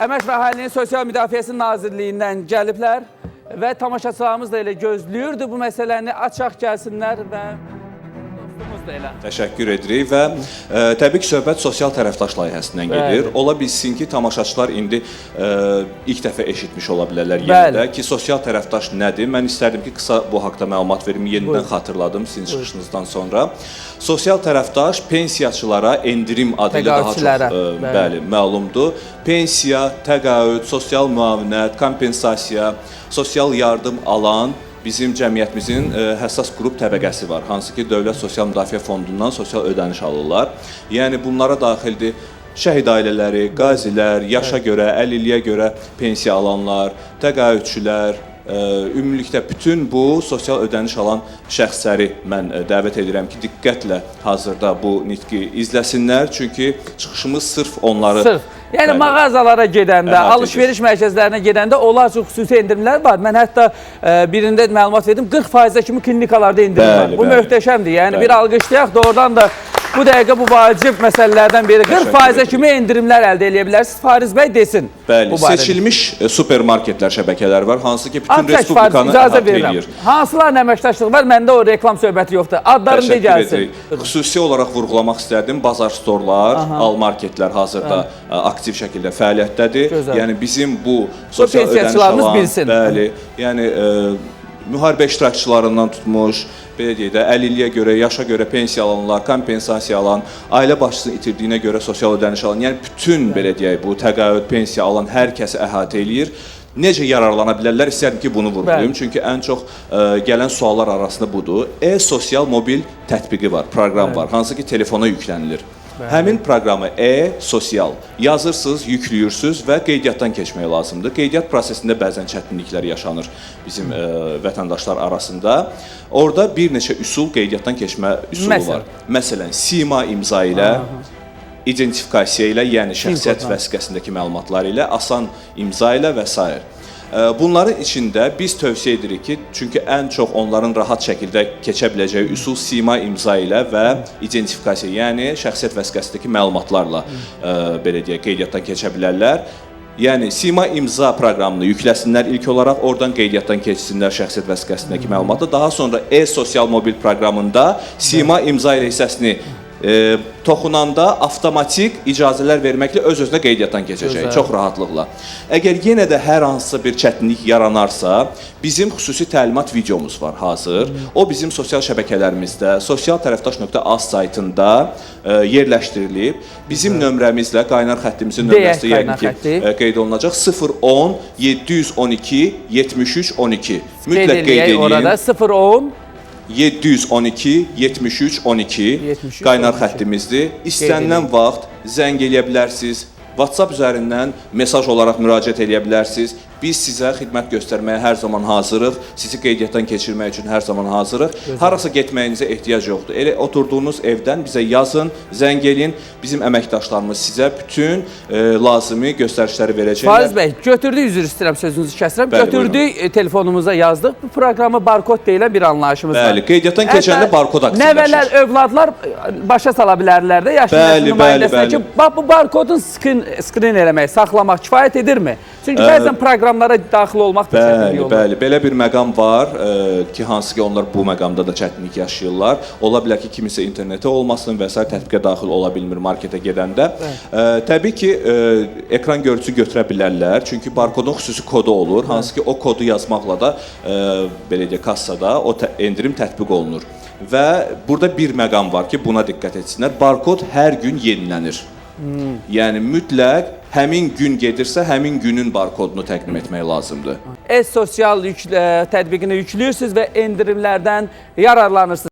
Əmək və Əhalinin Sosial Müdafiəsi Nazirliyindən gəliblər və tamaşaçılarımız da elə gözləyirdi bu məsələni. Açaq gəlsinlər və dostumuz da elə. Təşəkkür edirik və təbii ki, söhbət sosial tərəfdaş layihəsindən gedir. Ola bilsin ki, tamaşaçılar indi ilk dəfə eşitmiş ola bilərlər yenidə ki, sosial tərəfdaş nədir? Mən istərdim ki, qısa bu haqda məlumat verim. Yenidən xatırladım sizin çıxışınızdan sonra. Sosial tərəfdaş pensiyaçılara endirim adı ilə daha çox Təqaüdçülərə, bəli, məlumdur. Pensiya, təqaüd, sosial müavinət, kompensasiya, sosial yardım alan bizim cəmiyyətimizin həssas qrup təbəqəsi var, hansı ki, Dövlət Sosial Müdafiə Fondundan sosial ödəniş alırlar. Yəni bunlara daxildir şəhid ailələri, qazilər, yaşa görə, əlilliyə görə pensiya alanlar, təqaüdçülər, ümumilikdə bütün bu sosial ödəniş alan şəxsləri mən dəvət edirəm ki, diqqətlə hazırda bu nitqi izləsinlər, çünki çıxışımız sırf onları Sırf. Yəni Bəli. mağazalara gedəndə, Əhatə alış-veriş mərkəzlərinə gedəndə onlar üçün xüsusi endirimlər var. Mən hətta birində məlumat verdim, 40%-ə kimi klinikalarda endirim var. Bəli, Bu bəli. möhtəşəmdir. Yəni Bəli. bir alqışlayaq, doğrudan da bu dəqiqə bu vacib məsələlərdən biri. 40%-ə Təşəkkür kimi endirimlər əldə eləyə bilərsiniz. Fariz bəy desin. Bəli, bu barədə. seçilmiş supermarketlər şəbəkələri var, hansı ki, bütün Ad tək Fariz, respublikanı icazə əhatə verirəm. eləyir. Hansılarla əməkdaşlıq var? Məndə o reklam söhbəti yoxdur. Adlarını de Təşəkkür gəlsin. edirik. Xüsusi olaraq vurğulamaq istərdim, bazar storlar, almarketlər hazırda aktiv şəkildə fəaliyyətdədir. Gözəl. Yəni bizim bu sosial ödəniş pensiyaçılarımız alan, bilsin. Bəli, yəni müharibə iştirakçılarından tutmuş, belə deyək də, əlilliyə görə, yaşa görə pensiya alanlar, kompensasiya alan, ailə başçısını itirdiyinə görə sosial ödəniş alan, yəni bütün belə deyək bu təqaüd, pensiya alan hər kəsi əhatə eləyir. Necə yararlana bilərlər? İstərdim ki, bunu vurğulayım. Bəli. Çünki ən çox gələn suallar arasında budur. E-sosial mobil tətbiqi var, proqram var, hansı ki telefona yüklənilir. Həmin proqramı e-sosial yazırsınız, yüklüyürsüz və qeydiyyatdan keçmək lazımdır. Qeydiyyat prosesində bəzən çətinliklər yaşanır bizim vətəndaşlar arasında. Orada bir neçə üsul qeydiyyatdan keçmə üsulu Məsələn? var. Məsələn, sima imza ilə, identifikasiya ilə, yəni şəxsiyyət kodla. vəsiqəsindəki məlumatlar ilə, asan imza ilə və s. Bunların içində biz tövsiyə edirik ki, çünki ən çox onların rahat şəkildə keçə biləcəyi üsul sima imza ilə və identifikasiya, yəni şəxsiyyət vəsiqəsindəki məlumatlarla belə deyək, qeydiyyatdan keçə bilərlər. Yəni sima imza proqramını yükləsinlər ilk olaraq, oradan qeydiyyatdan keçsinlər şəxsiyyət vəsiqəsindəki məlumatı. Daha sonra e-sosial mobil proqramında sima imza ilə hissəsini toxunanda avtomatik icazələr verməklə öz-özünə qeydiyyatdan keçəcək. Gözəl. Çox rahatlıqla. Əgər yenə də hər hansısa bir çətinlik yaranarsa, bizim xüsusi təlimat videomuz var hazır. O bizim sosial şəbəkələrimizdə, sosialtərəfdaş.az saytında yerləşdirilib. Bizim nömrəmizlə, qaynar xəttimizin Deyək, nömrəsi yəqin qaynar ki, xətti. qeyd olunacaq. 010 712 73 12. Qeyd Mütləq qeyd eləyək eləyin. orada 010 712 73 12 73 qaynar 12. xəttimizdir. İstənilən vaxt zəng eləyə bilərsiniz. WhatsApp üzərindən mesaj olaraq müraciət eləyə bilərsiniz. Biz sizə xidmət göstərməyə hər zaman hazırıq. Sizi qeydiyyatdan keçirmək üçün hər zaman hazırıq. Harasa getməyinizə ehtiyac yoxdur. Elə oturduğunuz evdən bizə yazın, zəng eləyin. Bizim əməkdaşlarımız sizə bütün lazımi göstərişləri verəcəklər. Fariz bəy, götürdük, üzr istəyirəm, sözünüzü kəsirəm. Bəli, Götürdük, telefonumuza yazdıq. Bu proqramı barkod deyilən bir anlayışımız var. Bəli, qeydiyyatdan keçəndə Hətta barkod aktivləşir. Nəvələr, övladlar başa sala bilərlər də yaşlı Bəli, nəsil nümayəndəsinə bəli, ki, bax bu barkodun screen eləmək, saxlamaq kifayət edirmi? Çünki bəzən proqramlara daxil olmaq da çətinlik Bəli, olur. bəli, belə bir məqam var ki, hansı ki onlar bu məqamda da çətinlik yaşayırlar. Ola bilər ki, kimisə interneti olmasın və sair tətbiqə daxil ola bilmir marketə gedəndə. Təbii ki, ekran görüntüsü götürə bilərlər. Çünki barkodun xüsusi kodu olur, hansı ki o kodu yazmaqla da belə deyək, kassada o endirim tətbiq olunur. Və burada bir məqam var ki, buna diqqət etsinlər. Barkod hər gün yenilənir. Yəni mütləq həmin gün gedirsə, həmin günün barkodunu təqdim etmək lazımdır. E-sosial tətbiqini yüklüyürsünüz və endirimlərdən yararlanırsınız.